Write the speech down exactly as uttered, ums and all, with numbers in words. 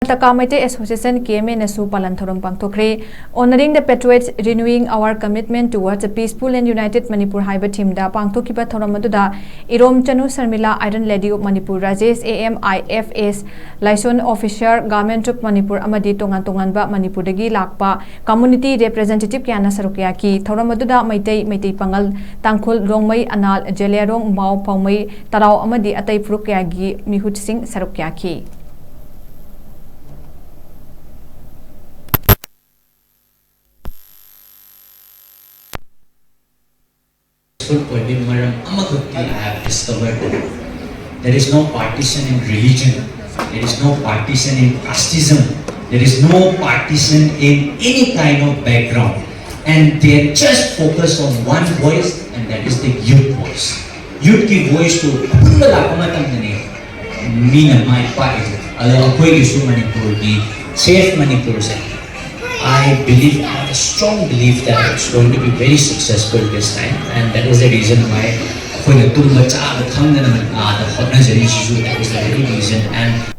ꯇꯀꯥ Meitei association, ꯀꯦ M ꯑꯦꯅꯁꯨ ꯄꯥꯂꯟ ꯊꯧꯔꯝ ꯄꯥꯡꯊꯣꯛꯈ꯭ꯔꯦ꯫ Honoring the Patriots, Renewing Our Commitment Towards a Peaceful and United Manipur ꯍꯥꯏꯕ ꯊꯤꯝꯗ ꯄꯥꯡꯊꯣꯛꯈꯤꯕ ꯊꯧꯔꯝ ꯑꯗꯨꯗ Irom Chanu Sharmila, Iron Lady of Manipur, Rajesh, A M I F S, liaison officer, Government of Manipur ꯑꯃꯗꯤ ꯇꯣꯉꯥꯟ ꯇꯣꯉꯥꯟꯕ ꯃꯅꯤꯄꯨꯔꯗꯒꯤ ꯂꯥꯛꯄ community representative ꯀꯌꯥꯅ ꯁꯔꯨꯛ ꯌꯥꯈꯤ꯫ ꯊꯧꯔꯝ ꯑꯗꯨꯗ ꯃꯩꯇꯩ, ꯃꯩꯇꯩ ꯄꯥꯉꯜ, ꯇꯥꯡꯈꯨꯜ, ꯔꯣꯡꯃꯩ, ꯑꯅꯥꯜ, ꯖꯦꯂꯤꯌꯥꯔꯣꯡ, ꯃꯥꯎ, ꯄꯥꯎꯃꯩ, ꯇꯔꯥꯎ ꯑꯃꯗꯤ ꯑꯇꯩ ꯐꯨꯔꯨꯞ ꯀꯌꯥꯒꯤ ꯃꯤꯍꯨꯠꯁꯤꯡ ꯁꯔꯨꯛ ꯌꯥꯈꯤ꯫ ꯑꯣꯏꯕꯒꯤ ꯃꯔꯝ ꯑꯃꯈꯛꯇꯤ I have discovered that there is no partition in religion, there is no partition in casteism, there is no partition in any kind of background, and they are just focused on one voice, and that is the youth voice. Youth ꯀꯤ voice two ꯑꯄꯨꯟꯕ ꯂꯥꯛꯄ ꯃꯇꯝꯗꯅꯦ ꯃꯤꯅ ꯃꯥꯏ ꯄꯥꯛꯏꯁꯦ꯫ ꯑꯗꯣ ꯑꯩꯈꯣꯏꯒꯤꯁꯨ ꯃꯅꯤꯄꯨꯔꯒꯤ Save Manipur say, I believe, I have a strong belief that it's going to be very successful this time, and that is the reason why ꯑꯩꯈꯣꯏꯅ ꯇꯨꯝꯕ ꯆꯥꯕ ꯈꯪꯗꯅ ꯑꯥꯗ ꯍꯣꯠꯅꯖꯔꯤꯁꯤꯁꯨ, that is the very reason. And